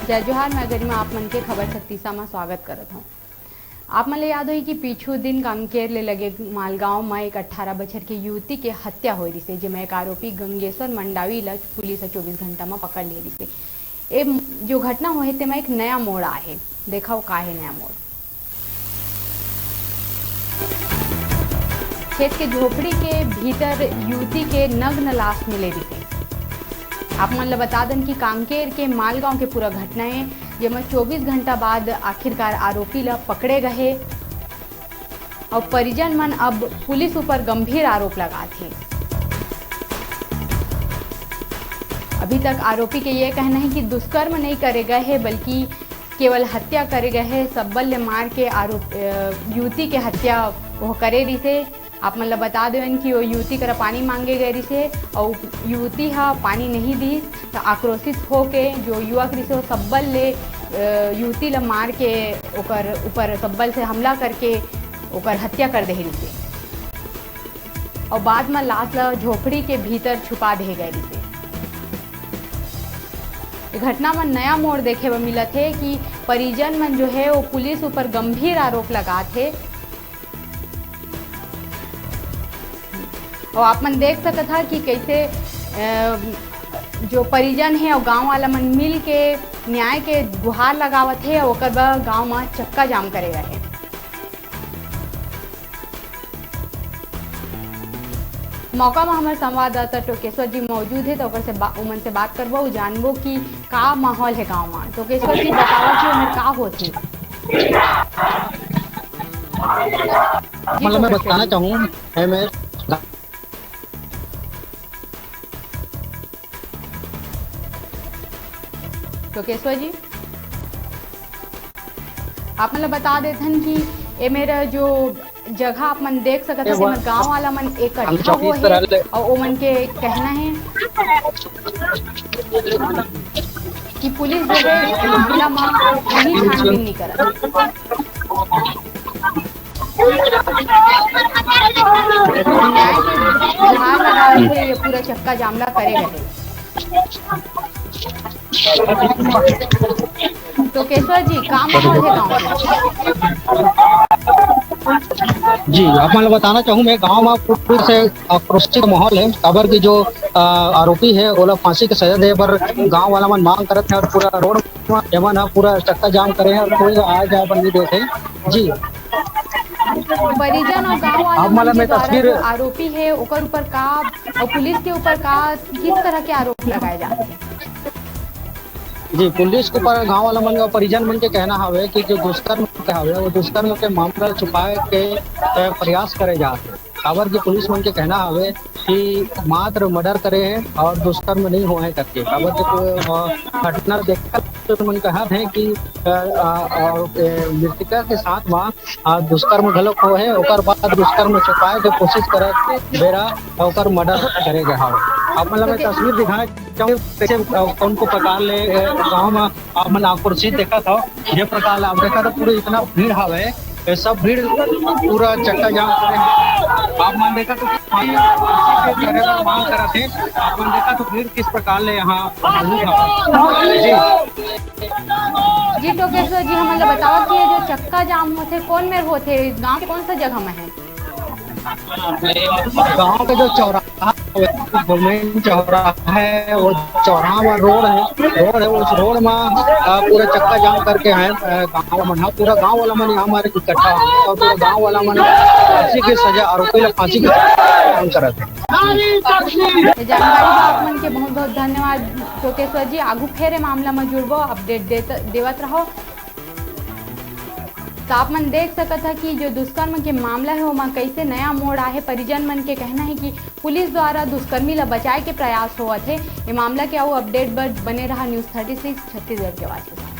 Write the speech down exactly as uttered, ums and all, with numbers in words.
जय जोहार, मैं गरिमा आप मन के खबर छत्तीसा म स्वागत करत हौं। आप मन ल याद होही कि पीछू दिन कांकेर ले लगे मालगांव म एक अठारह बछर के युवती के हत्या होय रिहिसे, जेमा एक आरोपी गंगेश्वर मंडावी ल पुलिस ह चौबीस घंटा म पकड़ ले रिहिसे। ए जो घटना होहे, तेमा एक नया मोड़ आए हे। देखव का हे नया मोड़। खेत के झोपड़ी के भीतर युवती के नग्न लाश मिले रिहिसे। आप मन ल बता दन कि कांकेर के मालगांव के पूरा घटना हे, जेमा चौबीस घंटा बाद आखिरकार आरोपी ल पकड़े गए हे। अउ परिजन मन अब पुलिस ऊपर गंभीर आरोप लगात हे। अभी तक आरोपी के ये कहना हे कि दुष्कर्म नहीं करे गए हे, बल्कि केवल हत्या करे गए हे। सब्बल ले मार के आरोप, अ, युवती के हत्या वो करे रिहिसे। आप मन ल बता देवन कि वो युवती करा पानी मांगे गए रिहिसे, अउ युवती ह पानी नहीं दीस, त आक्रोशित होके जो युवक रिहिसे, वो सब्बल ले, अ, युवती ल मार के ओकर ऊपर सब्बल से हमला करके ओकर हत्या कर दे रिहिसे, अउ बाद म लाश ल झोपड़ी के भीतर छुपा दे गए रिहिसे। ये घटना म नया मोड़ देखे बर मिलत हे कि परिजन मन जो हे, वो पुलिस ऊपर गंभीर आरोप लगात हे। अउ आप मन देख सकत हा कि कैसे, अ, जो परिजन हे अउ गांव वाला मन मिल के न्याय के गुहार लगावत हे, अउ ओकर बर गांव म चक्का जाम करे गए हे। मौका म हमर संवाददाता टोकेश्वर जी मौजूद हे, त ओकर से बा-, उमन से बात करबो अउ जानबो कि का माहौल हे गांव म। टोकेश्वर जी, बतावा कि ओमेर का होथे? जी, मतलब, मैं टोकेश्वर बताना जी। चाहूँ, मैं, मैं टोकेश्वर जी, आप मन ल बता देथन कि ए मेरा जो जगह आप मन देख सकत हव, जेमा गांव वाला मन इकट्ठा होए हे अउ ओमन के कहना हे कि पुलिस जो हे, ए मामला म कहीं छानबीन नहीं करत। न्याय के गुहार लगावत हे, ये पूरा चक्का जामला करे गए। टोकेश्वर जी, का माहौल हे गांव में? जी, आप मन ल बताना चाहूँ, मैं गांव में पूरा से आक्रोशित माहौल हे, काबर कि जो, अ, आरोपी हे, ओला फांसी के सजा दे बर गांव वाला मन मांग करत हे अउ पूरा रोड म एमन ह पूरा चक्का जाम करे हे अउ कोई आए जाए बर नहीं देत हे। जी। परिजन अउ गांव वाला मन के द्वारा जो आरोपी हे, ओकर ऊपर का अउ पुलिस के ऊपर का, किस तरह के आरोप लगाए जात हे? जी, पुलिस के ऊपर गांव वाला मन अउ परिजन मन के कहना हवे कि जो दुष्कर्म के हवे, वो दुष्कर्म के मामला छुपाए के, अ, प्रयास करे जात हे। काबर कि पुलिस मन के कहना हवे कि मात्र मर्डर करे हे अउ दुष्कर्म नहीं होए हे करके। काबर कि, अ, घटना देखत मन कहत हे कि, अ, अ, अ, मृतका के साथ वहाँ आ, दुष्कर्म घलोक होए हे, ओकर बाद दुष्कर्म छुपाए के कोशिश करत बेरा ओकर मर्डर करे गे हवे। आप मन ल मैं तस्वीर दिखाना चाहूँ, कैसे, अ, कौन को प्रकार ले, अ, गाँव म आप मन आक्रोशित देखत हव, ये प्रकार ले आप देखत हव, पूरे इतना भीड़ हवे, ये सब भीड़ पूरा चक्का जाम करे हे। आप मन देखत हव, करे बर मांग करत हे, आप मन देखत हव, भीड़ किस प्रकार ले यहाँ मौजूद हवे। जी। जी टोकेश्वर जी, हमन ल बताओ कि ये जो चक्का जाम होथे, कौन मेर होथे, गांव कौन सा जगह में है? गांव का जो चौराहा है, जो मेन चौराहा है, वो चौराहा में रोड है, रोड है, उस रोड में, अ, पूरा चक्का जाम करके आए, अ, गांव वाला मन, हाँ, पूरा गांव वाला मन यहाँ हमारे इकट्ठा हो और पूरा गांव वाला मन फांसी की सजा, आरोपी लोग फांसी की सजा मांग करत है। ये जानकारी बर आप मन के बहुत बहुत धन्यवाद टोकेश्वर जी। आगू फेर ए मामला में जुड़बो, अपडेट देत, देवत रहो। तो आप मन देख सकत ह कि जो दुष्कर्म के मामला है, ओमा कैसे नया मोड़ आहे। परिजन मन के कहना है कि पुलिस द्वारा दुष्कर्मी ला बचाए के प्रयास होवत हे। ये मामला के अउ अपडेट बर बने रहा News Thirty Six छत्तीसगढ़ के आवाज के साथ।